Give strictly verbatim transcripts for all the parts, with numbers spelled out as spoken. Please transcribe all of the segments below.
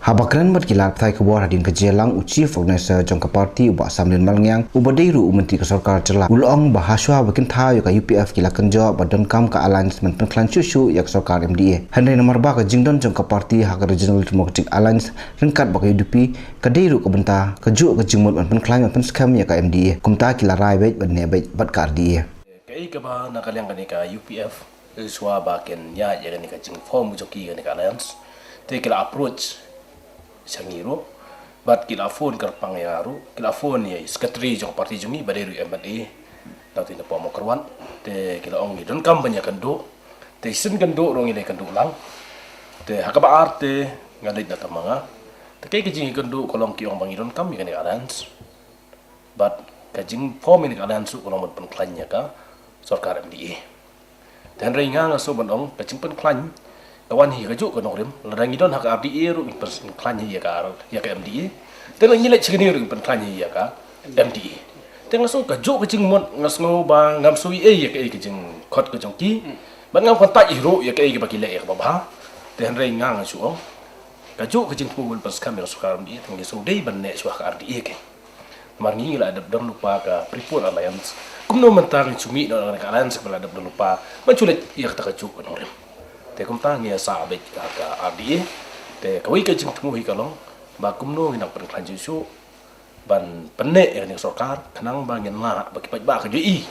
Haba kren bad ki lad pathai khubor hadien ka jingïalang, u Chief Organizer jong ka party, u Bah Samlin Malngiang, uba dei ruh u Myntri ka Sorkar Jylla, u la ong ba hashwa ba kin thaw ïa ka U P F ki la kynjoh ba donkam ka alliance ban pynkhlaiñ shuh shuh ïa ka sorkar M D A. Hynrei namar ba ka jingdon jong ka party ha ka Regional Democratic Alliance ryngkat bad ka U D P ka dei ruh ka bynta, kajuh ka jingmut ban pynkhlaiñ ban pynskhem ïa ka M D A. Kumta ki la rai beit ban neh beit bad ka R D A. Kaei kaba na ka liang kane ka U P F, eh, shuwa ba kin ïaid ïa kane ka jingform jong ki kane ka alliance, te ki la approach sha ngi ruh, bad ki la phone kyrpang ïa nga ruh, ki la phone ïa i secretary jong party jong ngi ba dei ruh M L A, Dr. Napoh Mawkyrwat, te ki la ong ngi donkam ban ïakynduh, te shisien kynduh ruh ngi la ïakynduh lang, te ha kaba ar te nga leit na Tamanga, te kaei ka jingïakynduh ka long ki ong ba ngi donkam ïa kane ka alliance. Bad ka jingform ïa ka alliance ruh ka long ban pynkhlaiñ ïa ka sorkar M D A. Te hynrei nga nga sngew ban ong ka jingpynkhlaiñ ka wan hi kajuh ka nongrim, lada ngi don ha ka R D A ruh ngi pynkhlaiñ hi ïa ka, ïa ka M D A. Te lada ngi leit sha kane ruh ngi pynkhlaiñ hi ïa ka M D A. Te nga sngew kajuh ka jingmut, nga sngew ba ngam sngew ei ei ïa ka, ïa ka jingkhot ka jong ki. Bad ngam kyntait hi ruh ïa kaei kaba ki leh ïa kaba bha. Te hynrei nga nga sngew ong kajuh ka jingthmu ban pynskhem ïa ka sorkar M D A, te ngi sngew dei ban neh shuwa ha ka R D A kein. Namar ngi ngi la dep don lypa ka Prepotent Alliance. Kumno mynta ngi shu mih noh na ka alliance kaba la dep don lypa ban shu leit ïa kata kajuh ka nongrim. Te kumta ngi ïa sah beit ha ka R D A. Te kawei ka jingthmu hi ka long ba kumno ngin nang pynkhlaiñ shuh shuh ban pynneh ïa kane ka sorkar, khnang ba ngin lah ba ki paidbah kin ïohi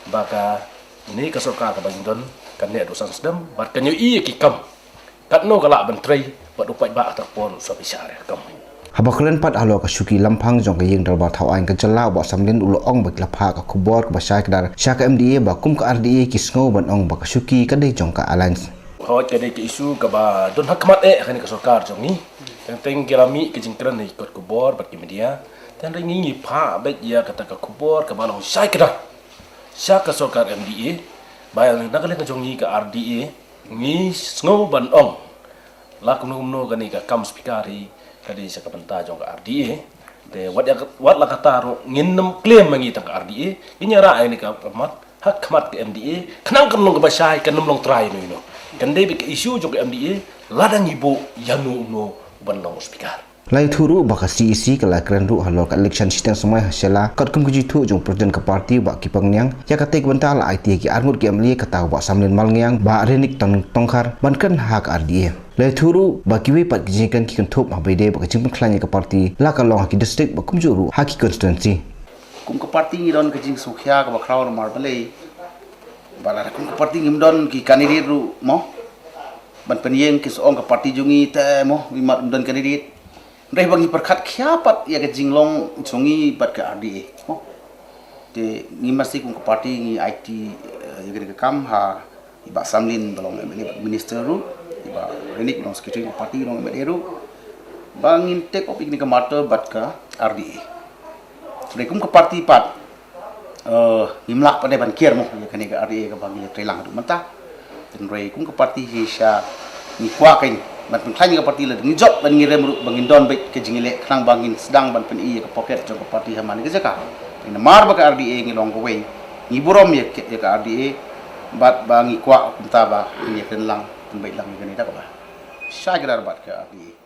ba kane ka sorkar kaba ngi don kan neh haduh san snem bad kin ïohi ïa ki kam. Katno ka lah ban trei bad u paidbah ha kata ka por u sa bishar ïa ka kam. Haba kren pat halor ka shuki lamphang jong ka ïing dorbar thaw aiñ ka jylla, u Bah Samlin u la ong ba ki la phah ka khubor kaba shai kdar sha ka M D A ba kum ka R D A ki sngew ban ong ba ka shuki ka dei jong ka alliance. Hooid, ka dei ka issue kaba don ha khmat eh ha kane ka sorkar jong ngi. Teng teng ki la mih ka jingkren ha ki kot khubor bad ki media. Te hynrei ngi ngi phah beit ïa kata ka khubor kaba long shai kdar sha ka sorkar M D A, ba na ka liang ka jong ngi ka R D A ngi sngew ban ong la kumno kumno kane ka kam speaker hi ka dei sha ka bynta jong ka R D A. Te wat ïa, wat la kata ruh ngin nym claim ma ngi tang ka R D A, ngin ïa rah ïa kane ka mat ha khmat ka M D A, khnang kan long kaba shai, kan nym long trai ïano ïano. Kan dei beit ka issue jong ka M D A, lada ngi buh ïano uno ban long speaker. La ïathuh ruh ba ka C E C ka la kren ruh halor ka election shiteng symbai ha Shella, katkum ka jingïathuh jong u President ka party Bah Kipang Niang. Ïa katei ka bynta la aiti ïa ki arngut ki M L A, kata u Bah Samlin Malngiang, Bah Renick Tong-, Tongkhar ban kren ha ka R D A. La ïathuh ruh ba kiwei pat ki jingkren ki kynthup haba ïadei bad ka jingpynkhlaiñ ïa ka party, la ka long ha ki district bad kumjuh ruh ha ki constituency. Kum ka party ngi don ka jingsngewkhia kaba khraw namar balei ba lada kum ka party ngim don ki candidate ruh mo, ban pynïeng ki sa ong ka party jong ngi te mo, ngi mat ym don candidate. Hynrei ba ngi pyrkhat khia pat ïa ka jinglong jong ngi bad ka R D A mo. Te ngi masi kum ka party ngi aiti, eh, ïa kane ka kam ha i Bah Samlin ba long M L A bad minister ruh, i Bah Renick ba long secretary ka party ba long M L A ruh, ba ngin take up ïa kane ka matter bad ka R D A. Hynrei kum ka party pat, eh, ngim lah pat de ban kiar mo ïa kane ka R D A kaba ngi la trei lang haduh mynta. Hynrei kum ka party shisha ngi kwah kein ban pynkhlaiñ ïa ka party, lada ngi jop lada ngi rem ruh ba ngin don beit ka jingïaleh khnang ba ngin sdang ban pyni ïa ka pocket jong ka party ha man ka jaka. Namar ba ka R D A ngi long kawei, ngi burom ïa ka, ïa ka R D A, bad ba ngi kwah kumta ba ngin ïakren lang, pynbeit lang ïa kane da kaba shai kdar bad ka R D A.